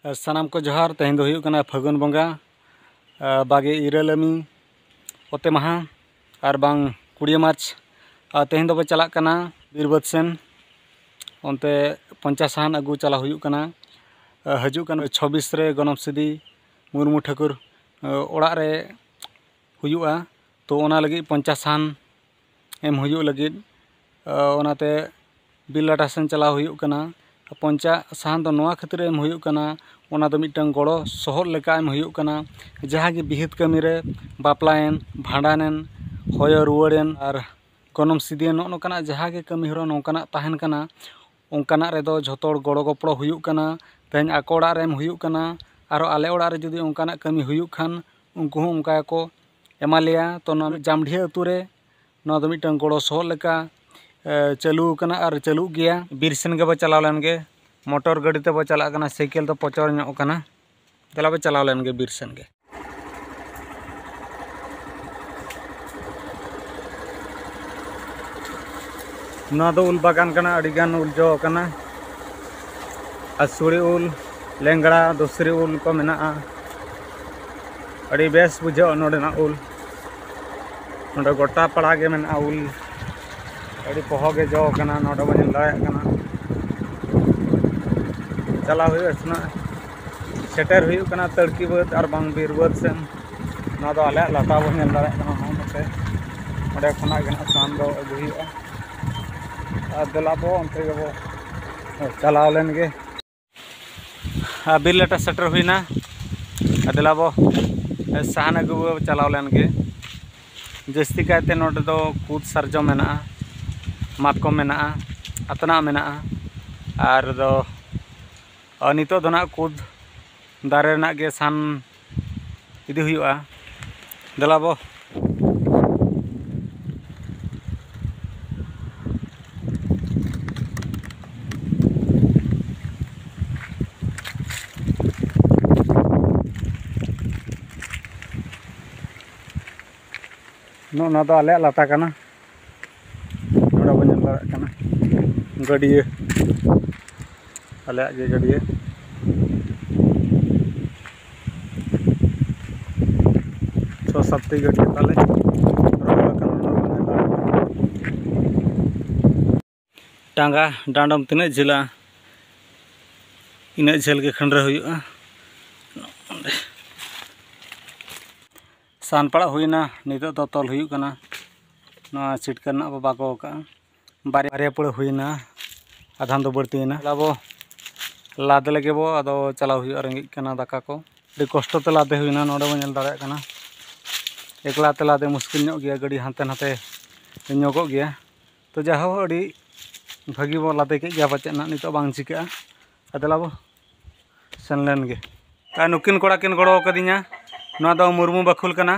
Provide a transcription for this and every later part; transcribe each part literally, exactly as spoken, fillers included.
ᱥᱟᱱᱟᱢ ᱠᱚ ᱡᱚᱦᱟᱨ᱾ ᱛᱮᱦᱮᱧ ᱫᱚ ᱦᱩᱭᱩᱜ ᱠᱟᱱᱟ ᱯᱷᱟᱹᱜᱩᱱ ᱵᱚᱸᱜᱟ, ᱟᱨ ᱵᱟᱜᱮ ᱤᱨᱟᱹᱞᱟᱹᱢᱤ ᱚᱛᱮ ᱢᱟᱦᱟ, ᱟᱨ ᱵᱟᱝ ᱠᱩᱲᱤᱭᱟᱹ ᱢᱟᱨᱪ᱾ ᱟᱨ ᱛᱮᱦᱮᱧ ᱫᱚᱵᱚ ᱪᱟᱞᱟᱜ ᱠᱟᱱᱟ ᱵᱤᱨ ᱵᱟᱹᱫᱽ ᱥᱮᱱ, ᱚᱱᱛᱮ ᱯᱚᱧᱪᱟᱥ ᱥᱟᱦᱟᱱ ᱟᱹᱜᱩ ᱪᱟᱞᱟᱣ ᱦᱩᱭᱩᱜ ᱠᱟᱱᱟ᱾ ᱟᱨ ᱦᱤᱡᱩᱜ ᱠᱟᱱ ᱪᱷᱚᱵᱵᱤᱥ ᱨᱮ ᱜᱚᱱᱚᱝ ᱥᱤᱫᱤ ᱢᱩᱨᱢᱩ ᱴᱷᱟᱹᱠᱩᱨ, ᱟᱨ ᱚᱲᱟᱜ ᱨᱮ ᱦᱩᱭᱩᱜᱼᱟ, ᱛᱚ ᱚᱱᱟ ᱞᱟᱹᱜᱤᱫ ᱯᱚᱧᱪᱟᱥ ᱥᱟᱦᱟᱱ ᱮᱢ ᱦᱩᱭᱩᱜ ᱞᱟᱹᱜᱤᱫ, ᱟᱨ ᱚᱱᱟᱛᱮ ᱵᱤᱨ ᱞᱟᱴᱟ ᱥᱮᱱ ᱪᱟᱞᱟᱣ ᱦᱩᱭᱩᱜ ᱠᱟᱱᱟ᱾ ᱯᱚᱧᱪᱟᱥ ᱥᱟᱦᱟᱱ ᱫᱚ ᱱᱚᱣᱟ ᱠᱷᱟᱹᱛᱤᱨ ᱮᱢ ᱦᱩᱭᱩᱜ ᱠᱟᱱᱟ, ᱚᱱᱟ ᱫᱚ ᱢᱤᱫᱴᱟᱝ ᱜᱚᱲᱚ ᱥᱚᱦᱚᱫ ᱞᱮᱠᱟ ᱮᱢ ᱦᱩᱭᱩᱜ ᱠᱟᱱᱟ᱾ ᱡᱟᱦᱟᱸ ᱜᱮ ᱵᱤᱦᱟᱹᱛ ᱠᱟᱹᱢᱤ ᱨᱮ, ᱵᱟᱯᱞᱟᱭᱮᱱ, ᱵᱷᱟᱸᱰᱟᱱᱮᱱ, ᱦᱚᱭᱚ ᱨᱩᱣᱟᱹᱲᱮᱱ, ᱟᱨ ᱜᱚᱱᱚᱝ ᱥᱤᱫᱤᱭᱮᱱ, ᱱᱚᱜᱼᱚ ᱱᱚᱝᱠᱟᱱᱟᱜ ᱡᱟᱦᱟᱸ ᱜᱮ ᱠᱟᱹᱢᱤ ᱦᱚᱨᱟ ᱱᱚᱝᱠᱟᱱᱟᱜ ᱛᱟᱦᱮᱱ ᱠᱟᱱᱟ, ᱚᱱᱠᱟᱱᱟᱜ ᱨᱮᱫᱚ ᱡᱷᱚᱛᱚ ᱦᱚᱲ ᱜᱚᱲᱚ ᱜᱚᱯᱚᱲᱚ ᱦᱩᱭᱩᱜ ᱠᱟᱱᱟ᱾ ᱛᱮᱦᱮᱧ ᱟᱠᱚ ᱚᱲᱟᱜ ᱨᱮ ᱮᱢ ᱦᱩᱭᱩᱜ ᱠᱟᱱᱟ, ᱟᱨᱚ ᱟᱞᱮ ᱚᱲᱟᱜ ᱨᱮ ᱡᱩᱫᱤ ᱚᱱᱠᱟᱱᱟᱜ ᱠᱟᱹᱢᱤ ᱦᱩᱭᱩᱜ ᱠᱷᱟᱱ, ᱩᱱᱠᱩ ᱦᱚᱸ ᱚᱱᱠᱟ ᱜᱮᱠᱚ ᱮᱢᱟ ᱞᱮᱭᱟ᱾ ᱛᱚ, ᱱᱚᱣᱟ ᱡᱟᱢᱰᱷᱤᱭᱟᱹ ᱟᱹᱛᱩ ᱨᱮ ᱱᱚᱣᱟ ᱫᱚ ᱢᱤᱫᱴᱟᱝ ᱜᱚᱲᱚ ᱥᱚᱦᱚᱫ ᱞᱮᱠᱟ, ᱮ, ᱪᱟᱹᱞᱩ ᱟᱠᱟᱱᱟ ᱟᱨ ᱪᱟᱹᱞᱩᱜ ᱜᱮᱭᱟ᱾ ᱵᱤᱨ ᱥᱮᱱ ᱜᱮᱵᱚ ᱪᱟᱞᱟᱣ ᱞᱮᱱ ᱜᱮ᱾ ᱢᱚᱴᱚᱨ ᱜᱟᱹᱰᱤ ᱛᱮᱵᱚ ᱪᱟᱞᱟᱜ ᱠᱟᱱᱟ, ᱥᱟᱭᱠᱮᱞ ᱫᱚ ᱯᱚᱪᱚᱨ ᱧᱚᱜ ᱠᱟᱱᱟ᱾ ᱫᱮᱞᱟ ᱵᱚ ᱪᱟᱞᱟᱣ ᱞᱮᱱ ᱜᱮ ᱵᱤᱨ ᱥᱮᱱ ᱜᱮ᱾ ᱱᱚᱣᱟ ᱫᱚ ᱩᱞ ᱵᱟᱜᱟᱱ ᱠᱟᱱᱟ, ᱟᱹᱰᱤ ᱜᱟᱱ ᱩᱞ ᱡᱚ ᱟᱠᱟᱱᱟ᱾ ᱟᱨ ᱥᱩᱲᱤ ᱩᱞ, ᱞᱮᱝᱲᱟ, ᱫᱩᱥᱨᱤ ᱩᱞ ᱠᱚ ᱢᱮᱱᱟᱜᱼᱟ᱾ ᱟᱹᱰᱤ ᱵᱮᱥ ᱵᱩᱡᱷᱟᱹᱜᱼᱟ ᱱᱚᱰᱮᱱᱟᱜ ᱩᱞ᱾ ᱱᱚᱰᱮ ᱜᱚᱴᱟ ᱯᱟᱲᱟ ᱜᱮ ᱢᱮᱱᱟᱜᱼᱟ ᱩᱞ᱾ ᱟᱹᱰᱤ ᱯᱚᱦᱚ ᱜᱮ ᱡᱚ ᱟᱠᱟᱱᱟ, ᱱᱚᱰᱮ ᱵᱚᱱ ᱧᱮᱞ ᱫᱟᱲᱮᱭᱟᱜ ᱠᱟᱱᱟ᱾ ᱪᱟᱞᱟᱣ ᱦᱩᱭᱩᱜᱼᱟ ᱥᱮᱱᱟᱜ, ᱥᱮᱴᱮᱨ ᱦᱩᱭᱩᱜ ᱠᱟᱱᱟ ᱛᱟᱹᱲᱠᱤ ᱵᱟᱹᱫᱽ ᱟᱨ ᱵᱟᱝ ᱵᱤᱨ ᱵᱟᱹᱫᱽ ᱥᱮᱱ᱾ ᱱᱚᱣᱟ ᱫᱚ ᱟᱞᱮᱭᱟᱜ ᱞᱟᱴᱟ ᱵᱚᱱ ᱧᱮᱞ ᱫᱟᱲᱮᱭᱟᱜ ᱠᱟᱱᱟ, ᱱᱚᱜᱼᱚ ᱱᱚᱛᱮ᱾ ᱚᱸᱰᱮ ᱠᱷᱚᱱᱟᱜ ᱜᱮ ᱱᱟᱜ ᱥᱟᱦᱟᱱ ᱫᱚ ᱟᱹᱜᱩ ᱦᱩᱭᱩᱜᱼᱟ᱾ ᱟᱨ ᱫᱮᱞᱟ ᱵᱚ ᱚᱱᱛᱮ ᱜᱮᱵᱚ ᱪᱟᱞᱟᱣ ᱞᱮᱱ ᱜᱮ᱾ ᱟᱨ ᱵᱤᱨ ᱞᱟᱴᱟ ᱥᱮᱴᱮᱨ ᱦᱩᱭᱱᱟ᱾ ᱟᱨ ᱫᱮᱞᱟ ᱵᱚ ᱥᱟᱦᱟᱱ ᱟᱹᱜᱩ ᱵᱚ ᱪᱟᱞᱟᱣ ᱞᱮᱱ ᱜᱮ᱾ ᱡᱟᱹᱥᱛᱤ ᱠᱟᱭᱛᱮ ᱱᱚᱰᱮ ᱫᱚ ᱠᱩᱫ ᱥᱟᱨᱡᱚᱢ ᱢᱮᱱᱟᱜᱼᱟ, ᱢᱟᱛᱠᱚᱢ ᱢᱮᱱᱟᱜᱼᱟ, ᱟᱛᱱᱟᱜ ᱢᱮᱱᱟᱜᱼᱟ᱾ ᱟᱨ ᱫᱚ, ᱟᱨ ᱱᱤᱛᱚᱜ ᱫᱚ ᱱᱟᱜ ᱠᱩᱫ ᱫᱟᱨᱮ ᱨᱮᱱᱟᱜ ᱜᱮ ᱥᱟᱦᱟᱱ ᱤᱫᱤ ᱦᱩᱭᱩᱜᱼᱟ᱾ ᱫᱮᱞᱟ ᱵᱚ᱾ ᱱᱚᱜᱼᱚ ᱱᱚᱣᱟ ᱫᱚ ᱟᱞᱮᱭᱟᱜ ᱞᱟᱴᱟ ᱠᱟᱱᱟ᱾ ᱱᱚᱰᱮ ᱵᱚᱱ ᱧᱮᱞ ᱫᱟᱲᱮᱭᱟᱜ ᱠᱟᱱᱟ ᱜᱟᱹᱰᱭᱟᱹ, ᱟᱞᱮᱭᱟᱜ ᱜᱮ ᱜᱟᱹᱰᱭᱟᱹ᱾ ᱥᱟᱛᱴᱤ ᱜᱟᱹᱰᱭᱟᱹ ᱛᱟᱞᱮ ᱨᱚᱦᱚᱲ ᱟᱠᱟᱱᱟ, ᱚᱱᱟ ᱵᱚᱱ ᱧᱮᱞ ᱫᱟᱲᱮᱭᱟᱜ ᱠᱟᱱᱟ᱾ ᱴᱟᱸᱜᱟ ᱰᱟᱸᱰᱚᱢ ᱛᱤᱱᱟᱹᱜ ᱡᱷᱟᱹᱞᱟ, ᱤᱱᱟᱹᱜ ᱡᱷᱟᱹᱞ ᱜᱮ ᱠᱷᱟᱹᱱᱰᱨᱟᱹ ᱦᱩᱭᱩᱜᱼᱟ᱾ ᱥᱟᱱ ᱯᱟᱲᱟᱜ ᱦᱩᱭᱱᱟ, ᱱᱤᱛᱚᱜ ᱫᱚ ᱛᱚᱞ ᱦᱩᱭᱩᱜ ᱠᱟᱱᱟ᱾ ᱱᱚᱣᱟ ᱪᱷᱤᱴᱠᱟᱹ ᱨᱮᱱᱟᱜ ᱵᱚ ᱵᱟᱜᱚ ᱟᱠᱟᱜᱼᱟ᱾ ᱵᱟᱨᱭᱟ, ᱵᱟᱨᱭᱟ ᱯᱩᱲᱟᱹ ᱦᱩᱭᱱᱟ, ᱟᱫᱷᱟᱱ ᱫᱚ ᱵᱟᱹᱲᱛᱤᱭᱮᱱᱟ᱾ ᱟᱵᱚ ᱞᱟᱫᱮ ᱞᱮᱜᱮ ᱵᱚ, ᱟᱫᱚ ᱪᱟᱞᱟᱣ ᱦᱩᱭᱩᱜᱼᱟ, ᱨᱮᱸᱜᱮᱡ ᱠᱟᱱᱟ ᱫᱟᱠᱟ ᱠᱚ᱾ ᱟᱹᱰᱤ ᱠᱚᱥᱴᱚ ᱛᱮ ᱞᱟᱫᱮ ᱦᱩᱭᱱᱟ᱾ ᱱᱚᱰᱮ ᱵᱚ ᱧᱮᱞ ᱫᱟᱲᱮᱭᱟᱜ ᱠᱟᱱᱟ, ᱮᱠᱞᱟ ᱛᱮ ᱞᱟᱫᱮ ᱢᱩᱥᱠᱤᱞ ᱧᱚᱜ ᱜᱮᱭᱟ, ᱜᱟᱹᱰᱤ ᱦᱟᱱᱛᱮ ᱱᱟᱛᱮ ᱧᱚᱜᱚᱜ ᱜᱮᱭᱟ᱾ ᱛᱚ ᱡᱟᱭᱦᱳᱠ, ᱟᱹᱰᱤ ᱵᱷᱟᱹᱜᱤ ᱵᱚ ᱞᱟᱫᱮ ᱠᱮᱫ ᱜᱮᱭᱟ, ᱯᱟᱪᱮᱫ ᱱᱟᱜ ᱱᱤᱛᱚᱜ ᱵᱟᱝ ᱪᱤᱠᱟᱹᱜᱼᱟ᱾ ᱟᱨ ᱫᱮᱞᱟ ᱵᱚ ᱥᱮᱱ ᱞᱮᱱ ᱜᱮ᱾ ᱟᱨ ᱱᱩᱠᱤᱱ ᱠᱚᱲᱟ ᱠᱤᱱ ᱜᱚᱲᱚ ᱟᱠᱟᱫᱤᱧᱟ᱾ ᱱᱚᱣᱟ ᱫᱚ ᱢᱩᱨᱢᱩ ᱵᱟᱠᱷᱩᱞ ᱠᱟᱱᱟ᱾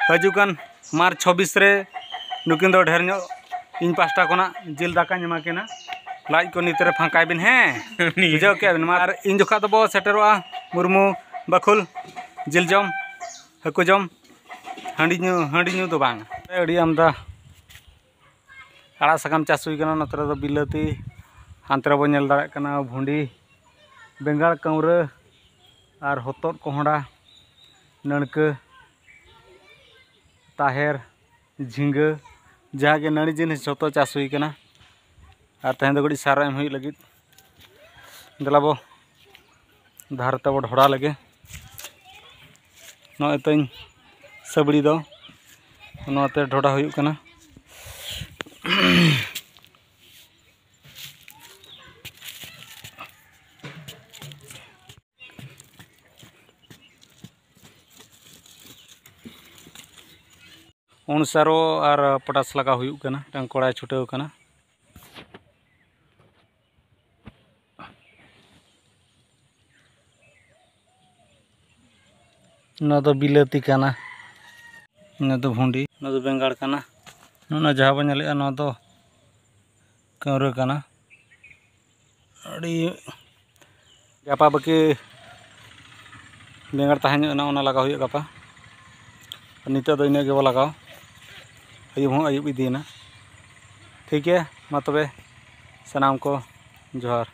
ᱦᱤᱡᱩᱜ ᱠᱟᱱ ᱢᱟᱨᱪ ᱪᱷᱚᱵᱵᱤᱥ ᱨᱮ ᱱᱩᱠᱤᱱ ᱫᱚ ᱰᱷᱮᱨ ᱧᱚᱜ ᱤᱧ ᱯᱟᱥᱴᱟ ᱠᱷᱚᱱᱟᱜ ᱡᱤᱞ ᱫᱟᱠᱟᱧ ᱮᱢᱟ ᱠᱤᱱᱟ᱾ ᱞᱟᱡ ᱠᱚ ᱱᱤᱛ ᱨᱮ ᱯᱷᱟᱸᱠᱟᱭ ᱵᱤᱱ, ᱦᱮᱸ? ᱵᱩᱡᱷᱟᱹᱣ ᱠᱮᱜᱼᱟ ᱵᱤᱱ? ᱢᱟ, ᱟᱨ ᱤᱧ ᱡᱚᱠᱷᱟ ᱫᱚᱵᱚ ᱥᱮᱴᱮᱨᱚᱜᱼᱟ ᱢᱩᱨᱢᱩ ᱵᱟᱠᱷᱩᱞ ᱡᱤᱞ ᱡᱚᱢ, ᱦᱟᱹᱠᱩ ᱡᱚᱢ, ᱦᱟᱺᱰᱤ ᱧᱩ, ᱦᱟᱺᱰᱤ ᱧᱩ ᱫᱚ ᱵᱟᱝ᱾ ᱟᱹᱰᱤ ᱟᱢᱫᱟ ᱟᱲᱟᱜ ᱥᱟᱠᱟᱢ ᱪᱟᱥ ᱦᱩᱭ ᱠᱟᱱᱟ᱾ ᱱᱚᱛᱮ ᱨᱮᱫᱚ ᱵᱤᱞᱟᱹᱛᱤ, ᱦᱟᱱᱛᱮ ᱨᱮᱵᱚ ᱧᱮᱞ ᱫᱟᱲᱮᱭᱟᱜ ᱠᱟᱱᱟ ᱵᱷᱩᱸᱰᱤ, ᱵᱮᱸᱜᱟᱲ, ᱠᱟᱹᱣᱨᱟᱹ ᱟᱨ ᱦᱚᱛᱚᱫ, ᱠᱚᱦᱚᱸᱰᱟ, ᱱᱟᱹᱲᱠᱟᱹ, ᱛᱟᱦᱮᱨ, ᱡᱷᱤᱸᱜᱟᱹ, ᱡᱟᱦᱟᱸ ᱜᱮ ᱱᱟᱹᱲᱤ ᱡᱤᱱᱤᱥ ᱡᱷᱚᱛᱚ ᱪᱟᱥ ᱦᱩᱭ ᱠᱟᱱᱟ᱾ ᱟᱨ ᱛᱮᱦᱮᱧ ᱫᱚ ᱠᱟᱹᱴᱤᱡ ᱥᱟᱨ ᱮᱢ ᱦᱩᱭᱩᱜ ᱞᱟᱹᱜᱤᱫ᱾ ᱫᱮᱞᱟ ᱵᱚ ᱫᱷᱟᱨᱮ ᱛᱮᱵᱚ ᱰᱷᱚᱲᱟ ᱞᱮᱜᱮ᱾ ᱱᱚᱜᱼᱚᱭ ᱛᱚᱧ ᱥᱟᱹᱵᱲᱤ ᱫᱚ ᱱᱚᱣᱟᱛᱮ ᱰᱷᱚᱰᱟ ᱦᱩᱭᱩᱜ ᱠᱟᱱᱟ᱾ ᱩᱱ ᱥᱟᱨᱚ ᱟᱨ ᱯᱚᱴᱟᱥ ᱞᱟᱜᱟᱣ ᱦᱩᱭᱩᱜ ᱠᱟᱱᱟ, ᱢᱤᱫᱴᱟᱝ ᱠᱚᱲᱟᱭ ᱪᱷᱩᱴᱟᱹᱣ ᱠᱟᱱᱟ᱾ ᱱᱚᱣᱟ ᱫᱚ ᱵᱤᱞᱟᱹᱛᱤ ᱠᱟᱱᱟ, ᱱᱚᱣᱟ ᱫᱚ ᱵᱷᱩᱸᱰᱤ, ᱱᱚᱣᱟ ᱫᱚ ᱵᱮᱸᱜᱟᱲ ᱠᱟᱱᱟ, ᱱᱚᱣᱟ ᱡᱟᱦᱟᱸ ᱵᱚᱱ ᱧᱮᱞᱮᱜᱼᱟ, ᱱᱚᱣᱟ ᱫᱚ ᱠᱟᱹᱣᱨᱟᱹ ᱠᱟᱱᱟ᱾ ᱟᱹᱰᱤ ᱜᱟᱯᱟ ᱵᱟᱹᱠᱤ ᱵᱮᱸᱜᱟᱲ ᱛᱟᱦᱮᱸ ᱧᱚᱜ ᱮᱱᱟ, ᱚᱱᱟ ᱞᱟᱜᱟᱣ ᱦᱩᱭᱩᱜᱼᱟ ᱜᱟᱯᱟ᱾ ᱱᱤᱛᱚᱜ ᱫᱚ ᱤᱱᱟᱹᱜ ᱜᱮᱵᱚ ᱞᱟᱜᱟᱣᱟ, ᱟᱹᱭᱩᱵ ᱦᱚᱸ ᱟᱹᱭᱩᱵ ᱤᱫᱤᱭᱮᱱᱟ᱾ ᱴᱷᱤᱠ ᱜᱮᱭᱟ, ᱢᱟ ᱛᱚᱵᱮ ᱥᱟᱱᱟᱢ ᱠᱚ ᱡᱚᱦᱟᱨ᱾